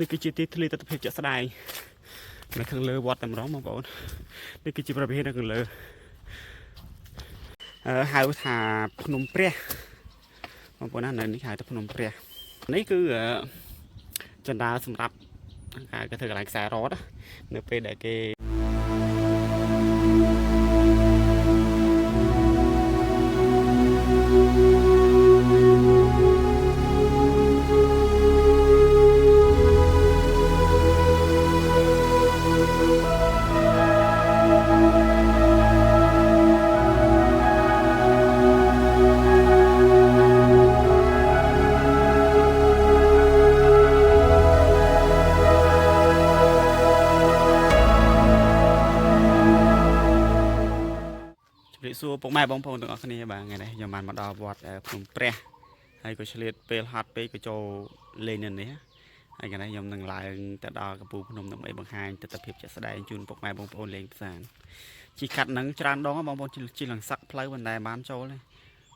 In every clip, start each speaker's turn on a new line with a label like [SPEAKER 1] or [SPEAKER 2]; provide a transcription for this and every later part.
[SPEAKER 1] នេះគឺជាទីធ្លាទស្សនវិជ្ជាជាក់ស្ដែងនៅខាងលើវត្តតែម្ដងបងប្អូននេះគឺជាព្រះវិហារនៅខាងលើអឺហៅថាភ្នំព្រះបងប្អូនណានៅនេះហៅថាភ្នំព្រះនេះគឺអឺចណ្ដាលសម្រាប់គេធ្វើកន្លែងខ្សែរត់នៅពេលដែលគេ ជម្រាបសួរពុកម៉ែបងប្អូនទាំងអស់គ្នាបាទថ្ងៃនេះខ្ញុំបានមកដល់វត្តភ្នំព្រះហើយក៏ឆ្លៀតពេលហត់ពេកក៏ចូលលេងនៅនេះហើយថ្ងៃនេះខ្ញុំនឹងឡើងទៅដល់កំពូលភ្នំដើម្បីបង្ហាញទស្សនវិជ្ជាជាក់ស្ដែងជូនពុកម៉ែបងប្អូនលេងផ្សាជីកាត់នឹងច្រើនដងបងប្អូនជិះឡើងសឹកផ្លូវមិនដែលបានចូលទេ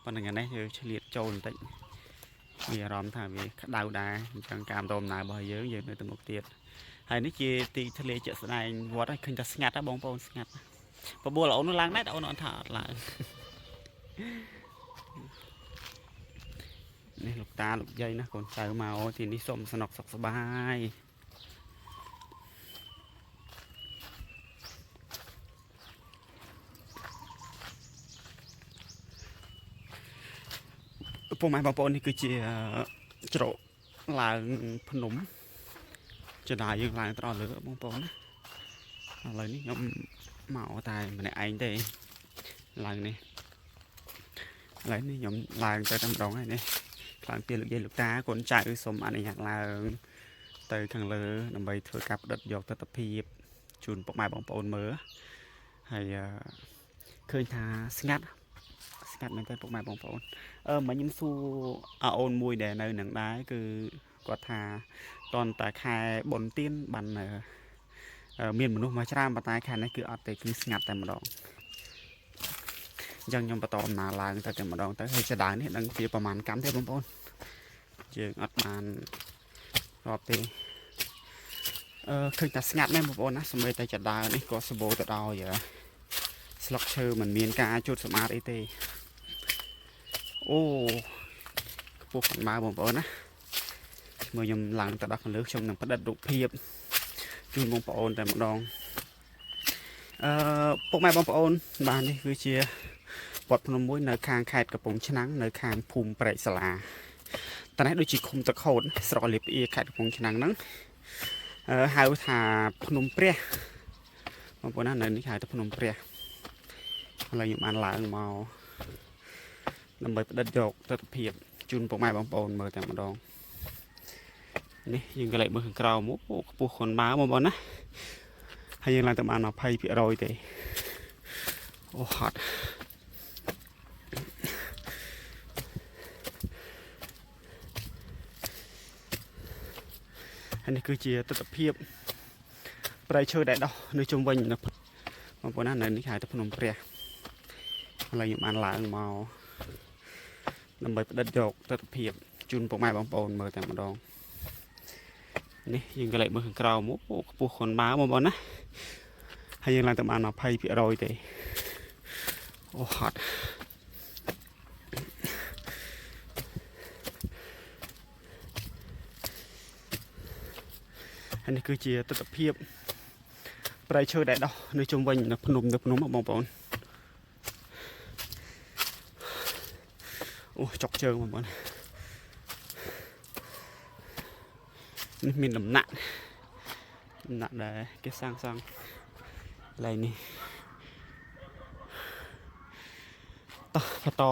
[SPEAKER 1] ប៉ុន្តែថ្ងៃនេះយើងឆ្លៀតចូលបន្តិចមានអារម្មណ៍ថាវាក្តៅដែរអញ្ចឹងការដំណើររបស់យើងយើងនៅទៅមុខទៀតហើយនេះជាទីធ្លាជាក់ស្ដែងវត្តហើយឃើញថាស្ងាត់ហ៎បងប្អូនស្ងាត់បបួលអូននោះឡើងដែរតែអូនអត់ថាអត់ឡើង នេះលោកតាលោកយាយណាកូនចៅមកទីនេះសុំសនុកសុខសប្បាយពុកម៉ែបងប្អូននេះគឺជាច្រកឡើងភ្នំចដាយើងឡើងទៅដល់លើបងប្អូនណាឥឡូវនេះខ្ញុំមកតែម្នាក់ឯងទេឡើងនេះឥឡូវនេះខ្ញុំឡើងទៅតែម្ដងហើយនេះខ្លាំងពីលោកយាយលោកតាកូនចៅសូមអនុញ្ញាតឡើងទៅខាងលើដើម្បីធ្វើការផ្ដិតយកទស្សនវិជ្ជាជូនពុកម៉ែបងប្អូនមើលហើយឃើញថាស្ងាត់ស្ងាត់មែនទែនពុកម៉ែបងប្អូនអឺមកខ្ញុំសួរអូនមួយដែលនៅនឹងដែរគឺគាត់ថាតន់តែខែបុណ្យទានបានមានមនុស្សមកច្រើនប៉ុន្តែខែនេះគឺអត់ទេគឺស្ងាត់តែម្ដងអញ្ចឹងខ្ញុំបន្តដំណើរឡើងទៅតែម្ដងទៅហើយចដើនេះដឹងជាប្រហែលកម្មទេបងប្អូនយើងអត់បានរាប់ទេអឺឃើញតែស្ងាត់មែនបងប្អូនណាសម្បីតែចដើនេះក៏សម្បូរទៅដោយស្លឹកឈើមិនមានការជូតសម្អាតអីទេអូខ្ពស់កម្ដៅបងប្អូនណាមើលខ្ញុំឡើងទៅដល់ខាងលើខ្ញុំនឹងផ្ដិតរូបភាពជូនបងប្អូនតែម្ដងអឺពុកម៉ែបងប្អូនបាទនេះគឺជាវត្តភ្នំមួយនៅខាងខេត្តកំពង់ឆ្នាំងនៅខាងភូមិព្រែកសាលាតនេះដូចជាឃុំតខូតស្រុកលៀបអៀខេត្តកំពង់ឆ្នាំងហ្នឹងហៅថាភ្នំព្រះបងប្អូនណានៅនេះហៅថាភ្នំព្រះឥឡូវខ្ញុំបានឡើងមកដើម្បីផ្ដិតយកទស្សនវិជ្ជាជូនពុកម៉ែបងប្អូនមើលតែម្ដងនេះយើងក៏លេចមើលខាងក្រោមអូខ្ពស់ខុនបាបងប្អូនណាហើយយើងឡើងទៅបាន20%ទេអូហត់ហើយនេះគឺជាទស្សនវិជ្ជាព្រៃឈើដែលដោះនៅជុំវិញនៅបងប្អូនណានៅនេះហៅថាភ្នំព្រះឥឡូវខ្ញុំបានឡើងមកដើម្បីផ្ដិតយកទស្សនវិជ្ជាជូនពុកម៉ែបងប្អូនមើលតែម្ដងនេះយើងក៏លេចមើលខាងក្រោមអូខ្ពស់ខុនបាបងប្អូនណាហើយយើងឡើងទៅបាន20%ទេអូហត់ហើយនេះគឺជាទស្សនវិជ្ជាព្រៃឈើដែលដោះនៅជុំវិញនៅភ្នំនៅភ្នំបងប្អូនអូចុកជើងបងប្អូននេះមានដំណាក់ដំណាក់ដែលគេសាងសង់កន្លែងនេះតោះបន្ត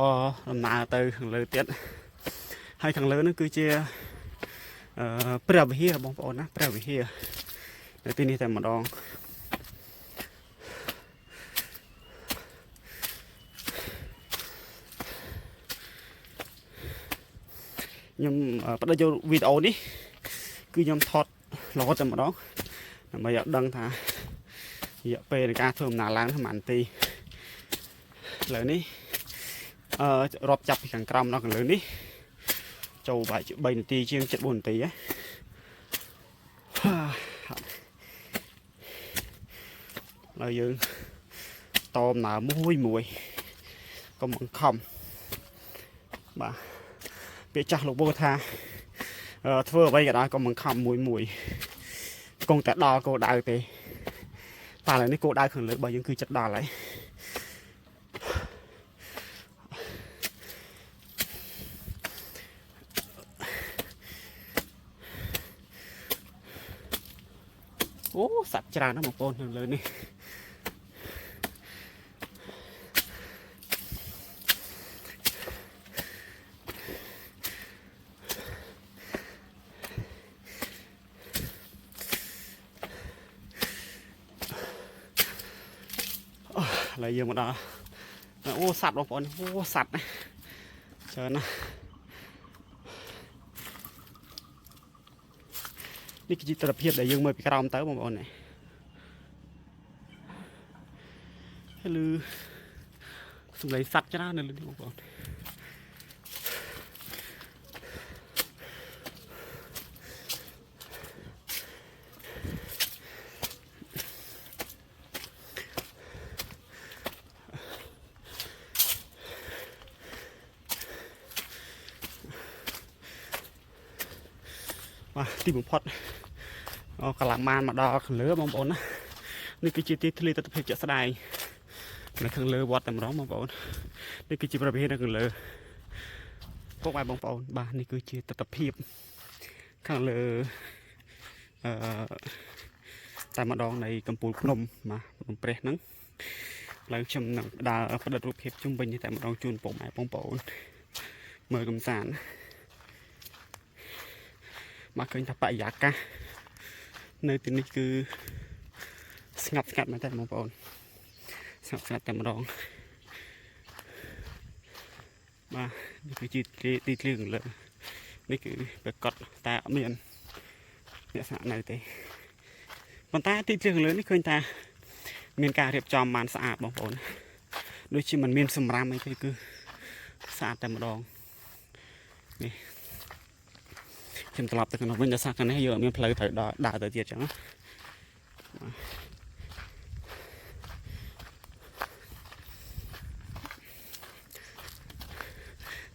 [SPEAKER 1] ដំណើរទៅខាងលើទៀតហើយខាងលើនោះគឺជាអឺព្រះវិហារបងប្អូនណាព្រះវិហារនៅទីនេះតែម្ដងខ្ញុំផ្ដិតយកវីដេអូនេះគឺខ្ញុំថតរហូតតែម្ដងដើម្បីឲ្យដឹងថារយៈពេលនៃការធ្វើដំណើរឡើងប្រហែលនាទីឥឡូវនេះអឺរាប់ចាប់ពីខាងក្រោមដល់ខាងលើនេះចូលប្រហែលជា3នាទីជាង74នាទីហ៎ ឥឡូវយើងតមណើមួយមួយកុំបង្ខំបាទពាក្យចាស់លោកបូថាធ្វើអ្វីក៏ដោយកុំបង្ខំមួយមួយគង់តែដល់គោលដៅទេតែឥឡូវនេះគោលដៅខាងលើរបស់យើងគឺចិត្តដល់ហើយ អូសត្វច្រើនណាស់បងប្អូននៅលើនេះឥឡូវយើងមកដល់អូសត្វបងប្អូនអូសត្វណាច្រើនណាស់នេះគឺជាទស្សនភាពដែលយើងមើលពីក្រោមទៅបងប្អូននេះហើយឮសំឡេងសត្វច្រើននៅលើនេះបងប្អូនបាទទីបំផុតអូកន្លងបានមកដល់ខាងលើបងប្អូនណានេះគឺជាទីធ្លាទស្សនភាពជាក់ស្ដែងនៅខាងលើវត្តតែម្ដងបងប្អូននេះគឺជាប្រភេទនៅខាងលើពុកម៉ែបងប្អូនបាទនេះគឺជាទស្សនភាពខាងលើអឺតែម្ដងនៃកំពូលភ្នំបាទភ្នំព្រះហ្នឹងឥឡូវខ្ញុំនឹងដើរផ្ដិតរូបភាពជុំវិញនេះតែម្ដងជូនពុកម៉ែបងប្អូនមើលកំសាន្ត មកឃើញថាបរិយាកាសនៅទីនេះគឺស្ងាត់ស្ងាត់មែនតើបងប្អូនស្ងាត់ស្ងាត់តែម្ដងបាទនេះគឺជាទីធ្លាខាងលើនេះគឺប្រកាសតែអត់មានអ្នកស្នាក់នៅទេប៉ុន្តែទីធ្លាខាងលើនេះឃើញថាមានការរៀបចំបានស្អាតបងប្អូនដូចជាមិនមានសម្រាមអីទេគឺស្អាតតែម្ដងនេះខ្ញុំត្រឡប់ទៅក្នុងវិញដោយសារខាងនេះយើងអត់មានផ្លូវត្រូវដើរដើរទៅទៀតចឹងណា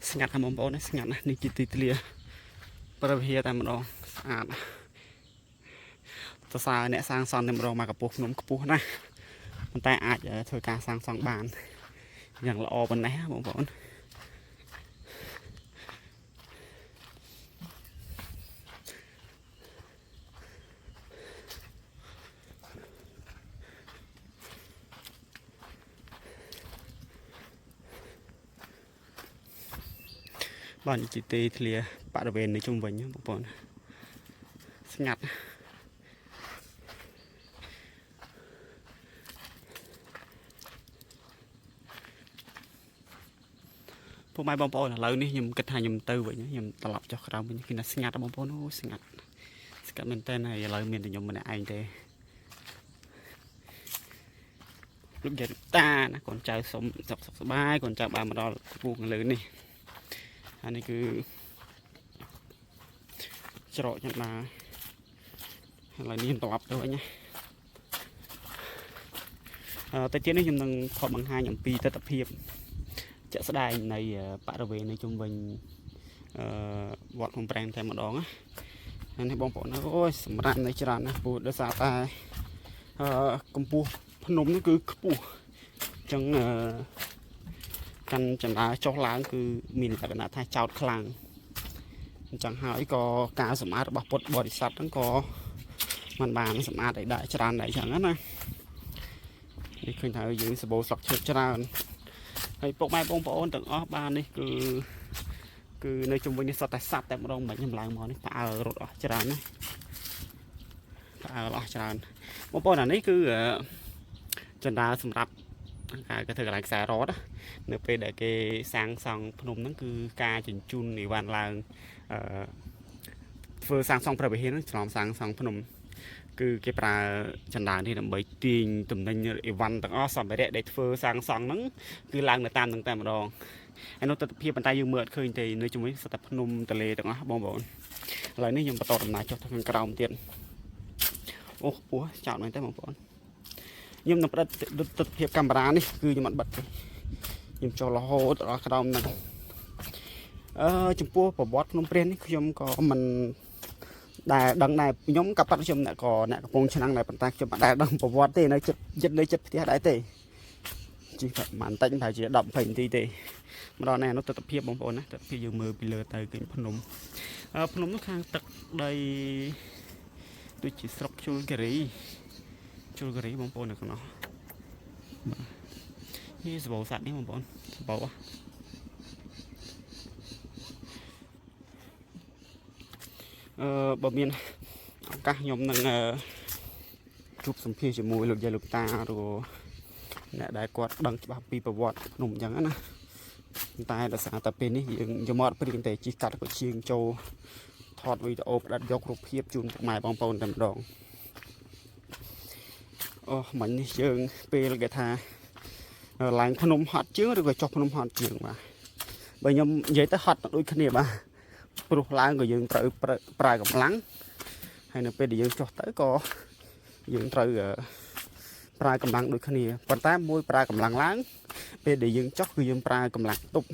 [SPEAKER 1] ស្ងាត់ណាស់បងប្អូនស្ងាត់ណាស់នេះជាទីធ្លាព្រះវិហារតែម្ដងស្អាតសរសើរអ្នកសាងសង់តែម្ដងមកកម្ពស់ភ្នំខ្ពស់ណាស់ប៉ុន្តែអាចធ្វើការសាងសង់បានយ៉ាងល្អប៉ុណ្ណេះបងប្អូន បាទនេះជាទីធ្លាបរិវេណនៅជុំវិញបងប្អូនស្ងាត់ពុកម៉ែបងប្អូនឥឡូវនេះខ្ញុំគិតថាខ្ញុំទៅវិញខ្ញុំត្រឡប់ចុះក្រោមវិញគឺថាស្ងាត់បងប្អូនអូស្ងាត់ស្ងាត់មែនតើហើយឥឡូវមានតែខ្ញុំម្នាក់ឯងទេលោកយាយតាណាកូនចៅសុំសុខសុខសប្បាយកូនចៅបានមកដល់កំពូលខាងលើនេះហើយនេះគឺច្រកចឹងដែរឥឡូវនេះខ្ញុំត្រឡប់ទៅវិញណាតែទៀតនេះខ្ញុំនឹងថតបង្ហាញអំពីទស្សនភាពជាក់ស្ដែងនៃបរិវេណនៅជុំវិញវត្តភ្នំប្រាំងតែម្ដងណាហើយនេះបងប្អូនអូយសម្រាប់នៅច្រើនណាស់ព្រោះដោយសារតែកម្ពស់ភ្នំនេះគឺខ្ពស់អញ្ចឹងកាន់ចណ្ដាចុះឡើងគឺមានលក្ខណៈថាចោតខ្លាំងអញ្ចឹងហើយក៏ការសម្អាតរបស់ពុទ្ធបរិស័ទហ្នឹងក៏มันបានសម្អាតឲ្យដាក់ច្រើនដែរអញ្ចឹងណានេះឃើញថាយើងសបោស្លឹកឈើច្រើនហើយពុកម៉ែបងប្អូនទាំងអស់បាននេះគឺគឺនៅជុំវិញនេះសុទ្ធតែសត្វតែម្ដងមិនខ្ញុំឡើងមកនេះផ្អើលរត់អស់ច្រើនណាផ្អើលអស់ច្រើនបងប្អូនអានេះគឺចណ្ដាសម្រាប់គេធ្វើកន្លែងខ្សែរត់នៅពេលដែលគេសាងសង់ភ្នំហ្នឹងគឺការជញ្ជូនអីវ៉ាន់ឡើងអឺធ្វើសាងសង់ព្រះវិហារហ្នឹងច្រឡំសាងសង់ភ្នំគឺគេប្រើចណ្ដានេះដើម្បីទាញទំនិញអីវ៉ាន់ទាំងអស់សម្ភារៈដែលធ្វើសាងសង់ហ្នឹងគឺឡើងនៅតាមហ្នឹងតែម្ដងហើយនោះទស្សនភាពប៉ុន្តែយើងមើលអត់ឃើញទេនៅជាមួយសុទ្ធតែភ្នំទលេទាំងអស់បងប្អូនឥឡូវនេះខ្ញុំបន្តដំណើរចុះទៅខាងក្រោមទៀត អូខ្ពស់ចោតមែនទេបងប្អូនខ្ញុំនឹងផ្ដិតទស្សនភាពកាមេរ៉ានេះគឺខ្ញុំអត់បិទទេខ្ញុំចុះរហូតដល់ក្រោមហ្នឹងអឺចំពោះប្រវត្តិភ្នំព្រះនេះខ្ញុំក៏មិនដែលដឹងដែរខ្ញុំក៏ប៉ាត់ខ្ញុំអ្នកក៏អ្នកកំពង់ឆ្នាំងដែរប៉ុន្តែខ្ញុំមិនដែលដឹងប្រវត្តិទេនៅចិត្តចិត្តនៅចិត្តផ្ទះដែរទេជិះប្រហែលតិចប្រហែលជា10 20នាទីទេមកដល់នេះនោះទស្សនភាពបងប្អូនណាទស្សនភាពយើងមើលពីលើទៅឃើញភ្នំអឺភ្នំនោះខាងទឹកដីដូចជាស្រុកជលគិរីជលគិរីបងប្អូននៅក្នុងនោះបាទនេះសបោសត្វនេះបងប្អូនសបោហ៎អឺបើមានឱកាសខ្ញុំនឹងអឺជួបសម្ភាសជាមួយលោកយាយលោកតាឬក៏អ្នកដែលគាត់ដឹងច្បាស់ពីប្រវត្តិភ្នំអញ្ចឹងណាតែដោយសារតែពេលនេះយើងយកមកអត់ព្រៀងទេជិះកាត់ក៏ជាងចូលថតវីដេអូផ្ដិតយករូបភាពជូនពុកម៉ែបងប្អូនតែម្ដងអូមិញនេះយើងពេលគេថាឡើងភ្នំហត់ជាងឬក៏ចុះភ្នំហត់ជាងបាទបើខ្ញុំនិយាយទៅហត់ដូចគ្នាបាទព្រោះឡើងក៏យើងត្រូវប្រើកម្លាំងហើយនៅពេលដែលយើងចុះទៅក៏យើងត្រូវប្រើកម្លាំងដូចគ្នាប៉ុន្តែមួយប្រើកម្លាំងឡើងពេលដែលយើងចុះគឺយើងប្រើកម្លាំងទប់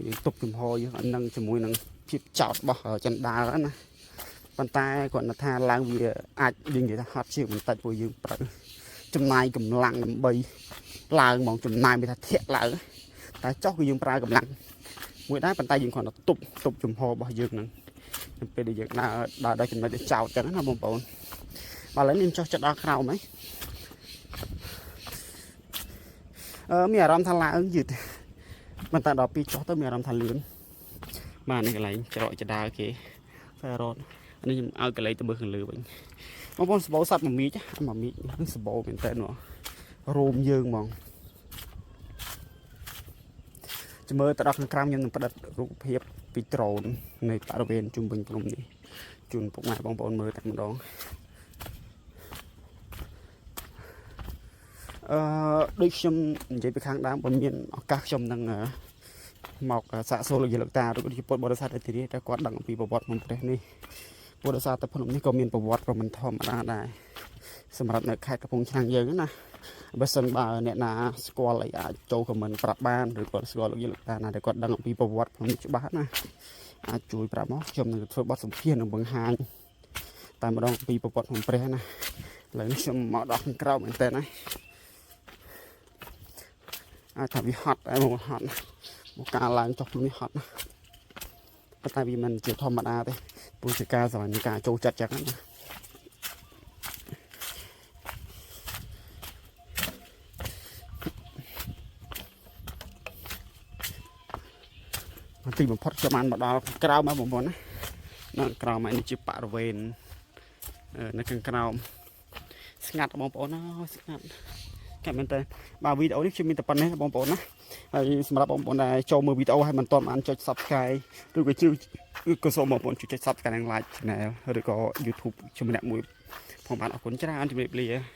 [SPEAKER 1] យើងទប់ចំហយើងអត់នឹងជាមួយនឹងភាពចោតរបស់ចិនដាលណាប៉ុន្តែគាត់ថាឡើងវាអាចយើងនិយាយថាហត់ជាងបន្តិចព្រោះយើងត្រូវចំណាយកម្លាំងដើម្បីឡើងហ្មងចំណាយមានថាធាក់ឡើងតែចុះគឺយើងប្រើកម្លាំងមួយដែរប៉ុន្តែយើងគ្រាន់តែទប់ទប់ចំហរបស់យើងហ្នឹងនៅពេលដែលយើងដើរដើរដល់ចំណុចដែលចោតចឹងណាបងប្អូនបាទឥឡូវនេះចុះចិត្តដល់ក្រោមហើយអឺមានអារម្មណ៍ថាឡើងយឺតប៉ុន្តែដល់ពីចុះទៅមានអារម្មណ៍ថាលឿនបាទនេះកន្លែងច្រកចដើគេខ្សែរត់នេះខ្ញុំឲ្យកន្លែងទៅមើលខាងលើវិញបងប្អូនសបោសัตว์មមៀចមមៀចហ្នឹងសបោមែនតើនោះរោមយើងហ្មងចាំមើលទៅដល់ខាងក្រោមខ្ញុំនឹងផ្ដិតរូបភាពពីដ្រូននៃបរិវេណជុំវិញភ្នំនេះជូនពុកម៉ែបងប្អូនមើលតែម្ដងអឺដូចខ្ញុំនិយាយពីខាងដើមបើមានឱកាសខ្ញុំនឹងមកសាកសួរលោកយាយលោកតាឬក៏ជាពុទ្ធបរិស័ទអធិរាជតែគាត់ដឹងអំពីប្រវត្តិភ្នំព្រះនេះពុទ្ធសាសនភ្នំនេះក៏មានប្រវត្តិក៏មិនធម្មតាដែរសម្រាប់នៅខេត្តកំពង់ឆ្នាំងយើងណាបើសិនបើអ្នកណាស្គាល់អីអាចចូល comment ប្រាប់បានឬក៏ស្គាល់លោកយាយលោកតាណាដែលគាត់ដឹងអំពីប្រវត្តិភ្នំនេះច្បាស់ណាអាចជួយប្រាប់មកខ្ញុំនឹងធ្វើបទសម្ភាសន៍និងបង្ហាញតែម្ដងពីប្រវត្តិភ្នំព្រះណាឥឡូវនេះខ្ញុំមកដល់ខាងក្រៅមែនតើណាអាចថាវាហត់តែមកហត់មកការឡើងចុះភ្នំនេះហត់ណាប៉ុន្តែវាមិនជាធម្មតាទេព្រោះជាការស្រឡាញ់ការចូលចិត្តចឹងណា ទីបំផុតខ្ញុំបានមកដល់ក្រោមហើយបងប្អូនណានៅក្រោមហើយនេះជាបរិវេណនៅខាងក្រោមស្ងាត់បងប្អូនណាស្ងាត់កាត់មែនតើបាទវីដេអូនេះខ្ញុំមានតែប៉ុណ្ណេះបងប្អូនណាហើយសម្រាប់បងប្អូនដែលចូលមើលវីដេអូហើយមិនទាន់បានចុច Subscribe ឬក៏ជឿឬក៏សូមបងប្អូនជួយចុច Subscribe និង Like Channel ឬក៏ YouTube ជំនះមួយផងបាទអរគុណច្រើនជម្រាបលា។